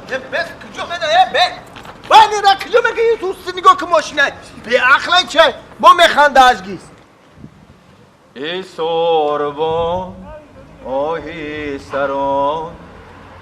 Бес куҷо меда? Бе. Байни ра куҷо мегӣ? Ту нигоҳ ки мошина. Беақлай чай. Бо механда ажгиз. Эй сорбон, оҳи сарон,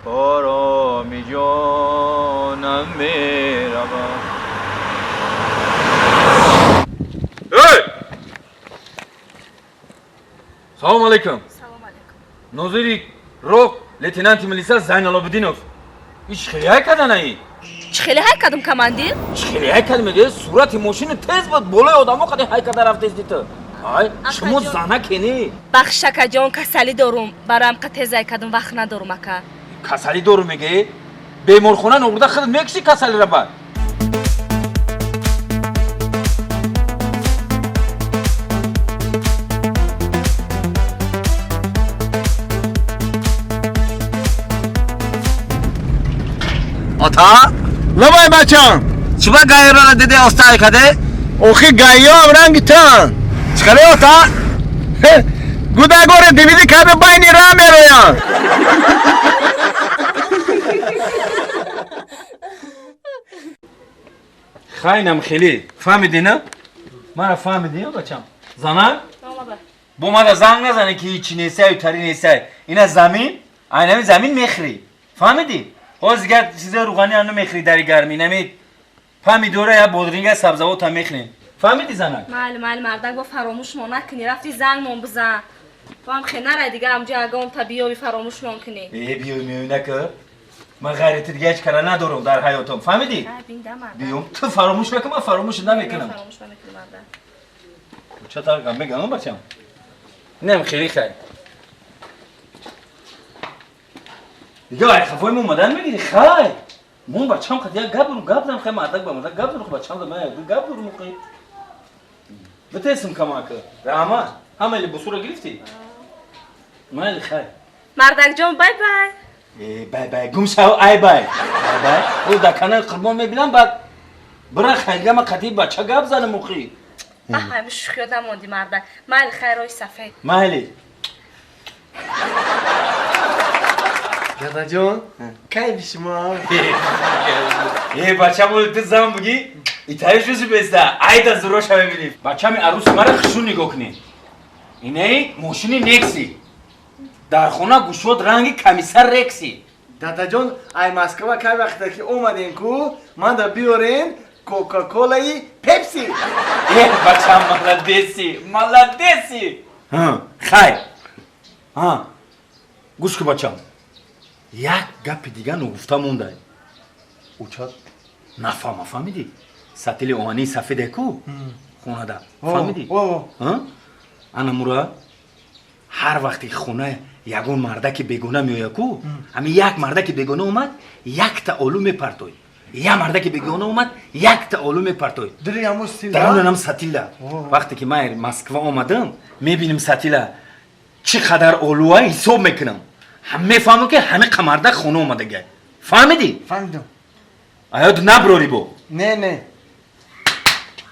ороми ҷонам меравам. Эй! Салом алейкум. Салом алейкум. Нозири рок лейтенанти милиса Зайналобидинов. Иш хеле ҳай карда наи? Чӣ хеле ҳай кардам, командир? Чӣ хеле ҳай карда мегӯяд? Сурати мошини тез буд, болои одамо қади ҳай карда рафтести ту. Ай, шумо зана кени? Бахш акаҷон, касалӣ дорум. Бароям қа тез ҳай кардам, вақт надорум ака. Касалӣ дорум мегӯӣ? Беморхона нобурда худат мекушӣ касалиро баъд. Ата? Лабай бачам. Чиба гайрора диде остай каде? Охи гайём ранги тан. Чикаре ота? Гудагоре дивиди каде байни ра мероянд. Хайнам хеле. Фаҳмидӣ на? Мара фаҳмидӣ бачам? Зана? Бо мада занг назане ки ҳичи несай тари несай. Ина замин, айнами замин мехӯрӣ. Фаҳмидӣ? Ҳоз дигар чизои рӯғани ано мехӯрӣ дари гармӣ. Нами помидора я бодринга сабзавота мехӯрем. Фаҳмидӣ занак? Майли, майли, мардак, бо фаромӯшмон накунӣ. Рафти зангмон бизан. Бо ҳам хе нарай дига амҷа ягон та биёви фаромӯшмон кунӣ. Э, биёй миёй нака. Ман ғайрати дига ҳеҷ кара надорам дар ҳаётам. Фаҳмидӣ? Биём, ту фаромӯш накун, ман фаромӯш намекунам. Фаромӯш намекунам, мардак. Ча тар мегам бачам? Инам хеле хай. Дига ай хафои мо омадан мегири хай. Мо бачам қад як гап дорум, гап зам хай мардак ба мардак гап дорум, бачам да ман як гап дорум хай. Битесим камака. Раҳмат. Ҳама либосуро гирифтӣ? Майли хай. Мардакҷон, бай бай. Э, бай бай, гум шав, ай бай. Бай бай. О, дар канали Қурбон мебинам, баъд бира хайга ма қатъи бача гап занам охи. Баҳай, мушухиёд намонди мардак. Майли хай, роҳи сафед. Майли. Дадаҷон, кайфи шумо? Э, бачам, оли ту зан бугӣ, итари шуси беста, айда зуроша мебинӣ. Бачами аруси мара хушун нигоҳ кунӣ. Инаи мошини Некси. Дар хона гушод ранги комиссар Рекси. Дадаҷон, ай Москва кай вақте ки омадем ку, манда биёрен Кока-Колаи Пепси. Э, бачам, молодеси, молодеси. Хай. Ҳа. Гӯш ку бачам. Як гапи дига ногуфта мондай. Уча нафаҳма, фаҳмидӣ? Сатили оҳании сафеде ку хонада. Фаҳмидӣ? Ана мура ҳар вақте хона ягон мардаки бегона меояд ку, ҳами як мардаки бегона омад, якта олу мепартой. Я мардаки бегона омад, якта олу мепартой. Дарунам сатила. Вақте ки ман Москва омадам, мебинем сатила чӣ қадар олуа ҳисоб мекунам. Мефаҳмам ки ҳами қамардак хона омадага. Фаҳмидӣ? Фаҳмидам. Аёд наброри бо. Не, не.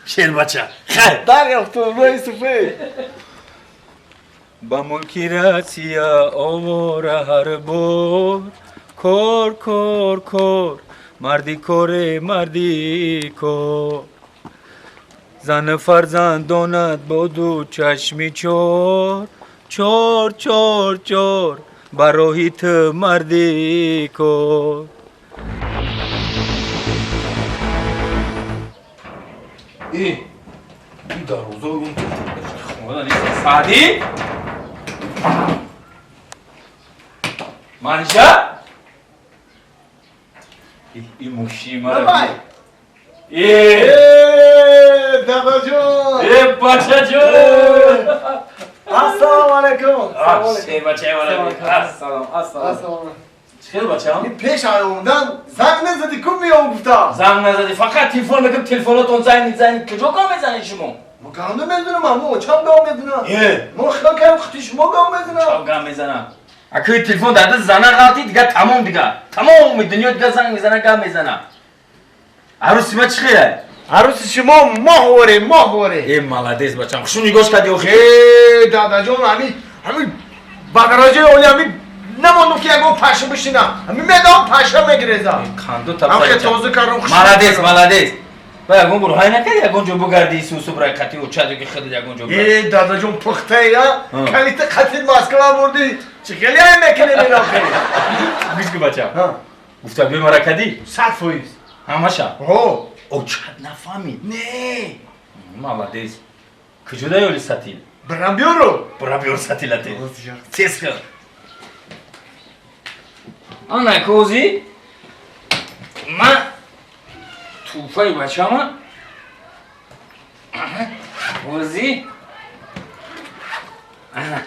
Шербача. Хайр. Дарёфтум, роҳи сафед. Ба мулки Россия овора ҳар бор, кор, кор, кор, марди коре, марди кор. Зан фарзандонат бо ду чашми чор, чор, чор, чор, ба роҳи ту марди кор. Э, ин дарвоза хона нест. Саъдӣ? Манижа? Ин мошини мара. Бай. Э! Э, дадаҷон! Э, бачаҷон! Ассалому алайкум. Э, бачаи мара. Ассалом, ассалом. Чӣ хел бачам? Ин пеш омадан занг назадӣ ку меом гуфта. Занг назадӣ, фақат телефон мекунам, телефонотон занг занг. Куҷо гап мезанед шумо? Мо гап намезанам, мо очам гап мезанам. Э! Мо хиёл кардем хути шумо гап мезанам. Чам гап мезанам? Акӯи телефон дар даст зана ғалтӣ, дига тамом дига. Тамоми дунё дига занг мезана, гап мезана. Аруси ма чӣ хел? Аруси шумо моҳворе, моҳворе. Э, молодец бачам. Хушу нигоҳ кардӣ охи? Э, дадаҷон, ҳами ба дараҷаи оли ҳами Намондум ки ягон паша бишинам. Ҳамин медам паша мегирезам. Қанду тапса. Ҳам хе тоза кардам хуш. Молодец, молодец. Ба ягон бур ҳай накард ягон ҷо бугарди исусу брай қати учаду ки худат ягон ҷо. Э, дадаҷон пухтаи, а? Калита қатил Москва бурди. Чӣ хеле ай мекунем ин охир? Гӯш ку бачам. Гуфта бе мара кади? 100%. Ҳамаша? Ҳо. Очад нафаҳмид. Не. Молодец. Куҷо даёли сатил? Бирам биёру. Бира биёр сатилате. Тез кун. Ана кози ман туҳфаи бачама ози ана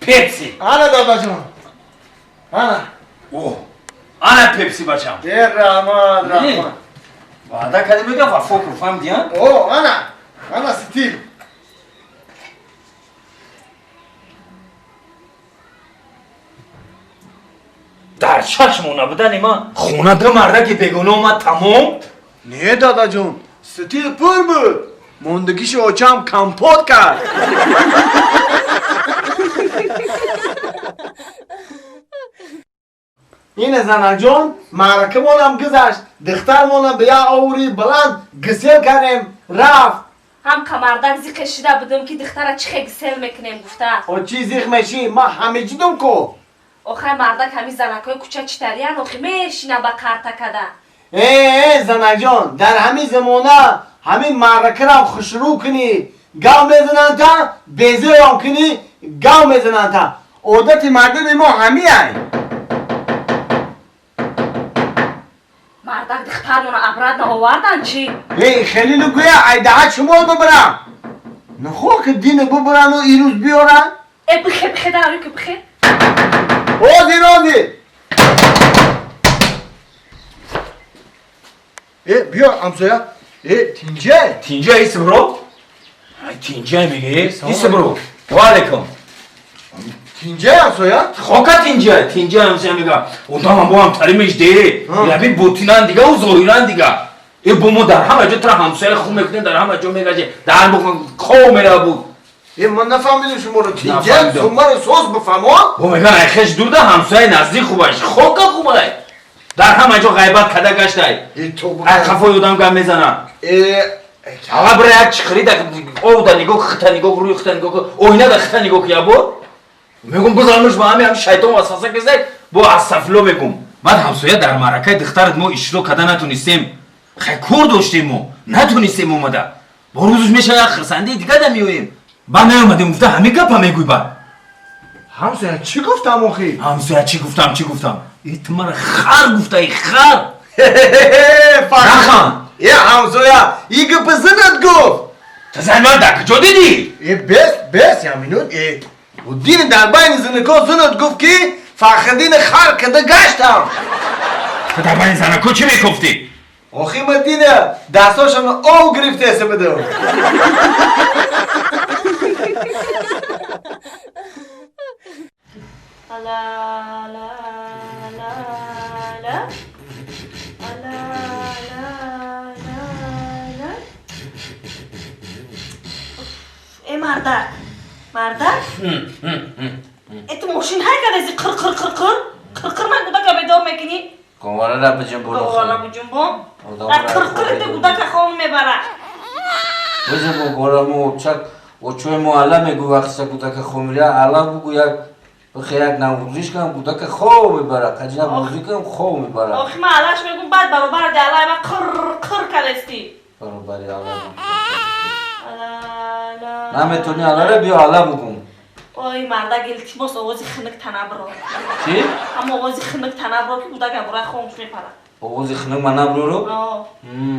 пепси. Ана дадаҷон. Ана. О, ана пепси бачам. Э, раҳмат, раҳмат. Ваъда кардем мегам вафо кун, фаҳмидӣ, а? О, ана. Ана стил. Дар чашмо набудани ман хона ду мардаки бегуна омад тамом. Не, дадаҷон, стил пур буд. Мондагиши очам компот кард. Ине занаҷон, маъракамонам гузашт, духтармонам ба як оври баланд гисел кардем, рафт. Ҳам камардак зиқе шида будам ки духтара чӣ хе гисел мекунем гуфта. О чӣ зиқ мешӣ? Ман ҳамеҷидум ку. Охай мардак ҳами занакҳои кӯча читариян охи мешина ба карта када. Э, э, занаҷон, дар ҳамин замона ҳамин маъракарам хушрӯ кунӣ, гав мезананд та, безӯрам кунӣ, гав мезананд та. Одати мардуми мо ҳамиай. Мардак духтармона обратно овардан чӣ? Э, хеле гӯя айдаҳа шумо бибарам. Нахо ки дина бибарану ирӯз биёранд? Э, бихе, бихе, даравӣ ки бихе. Ҳозир, ҳозир. Э, биё ҳамсоя. Э, тинҷай. Тинҷай исмро? Ай тинҷай мегӣ? Исмро. Ва алайкум. Тинҷай ҳамсоя? Хока тинҷай, тинҷай ҳамсоя мега. Одамам бо ҳам таримиш де. Яби ботинан дига у зоҳиран дига. Э бо мо дар ҳама ҷо тра ҳамсоя хуб мекунем, дар ҳама ҷо мегаҷе. Дар хоб мера буд. Э, ман нафаҳмидам шуморо. Тинҷай, сумаро соз бифаҳмон. Бо меган ай хеш дурда ҳамсояи наздик хубаш. Хока хубай. Дар ҳама ҷо ғайбат када гаштай. Ай қафои одам гап мезана. Ава бира як чиқирида овда нигоҳ, хита нигоҳ, рӯи хита нигоҳ, оинада хита нигоҳ ябо. Мегум бизанмуш ба ҳами ҳами шайтон васваса кизай, бо астафило мегум. Баъд ҳамсоя дар маъракаи духтарат мо иштирок карда натунистем. Хай кор доштем мо, натунистем омада. Бо рӯзуш меша як хирсандии дига да меоем. Баъд наёмадем гуфта ҳамин гапа мегӯй баъд. Ҳамсоя чӣ гуфтам охи? Ҳамсоя чӣ гуфтам, чӣ гуфтам? Э, ту мара хар гуфтаи, хар. Нахан. Э, ҳамсоя, и гапа занат гуфт. Ту зани ман дар куҷо дидӣ? Э, бес, бес, я минут, э. Дини дар байни занако занат гуфт ки Фахриддини хар када гаштам. Ту дар байни занако чӣ мекуфтӣ? Охи ма дина дастошамро ов гирифтеса будам. Ла ла ла ла. Ла ла ла ла. Э, мардак. Мардак? Э, ту мошин ҳай кадази қир қир қир қир? Қир қир ман гудака бедор мекунӣ? Говара биҷунбон. Говара биҷунбон. Дар қир қир ту гудака хом мебара. Биҷунбон гора мо чак очои мо ала мегӯ вақти гудака хомиря ала бугу як бихе як наврӯзиш кам гудака хоб мебара, қаҷина бозӣ кам хоб мебара. Охи ман алаш мегӯм баъд баробари алай ма қир қир кадасти. Баробари ала. Наметони алара биё ала бугум. Ой мардак илтимос овози хунук танабро. Чӣ? Ҳама овози хунук танабро ки гудака бура хомӯш мепара. Овози хунук ма наброру?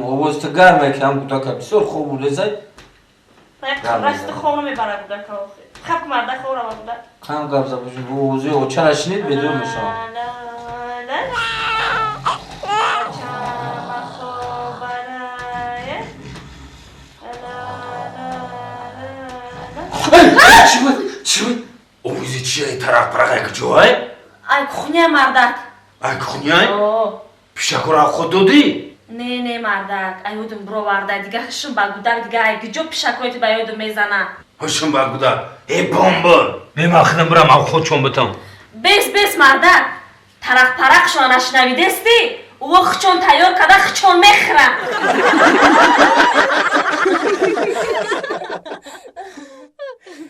Овози ту гарме ки ҳам гудака бисёр хоб улезай. Расти хом мебара гудака охи. Хаб мардак хоб рава гудак. Кам гап забоши, бо овози очара шинид бедор мешавам. Чӣ буд? Чӣ буд? Овози чия тарақ парақ ай куҷоай? Ай кухня мардак. Ай кухняй? Пишакора худ додӣ? Не, не мардак, ай ёдум бироварда, дига хишм ба гудак, дига ай куҷо пишакҳои ту ба ёдум мезана. Ҳушум ба гудак. Э бомбор. Мемахидам бирам авхот чон битам. Бес, бес, мардак. Тарақ парақшон нашнавидести? Ӯ хчон тайёр када хчон мехӯрам.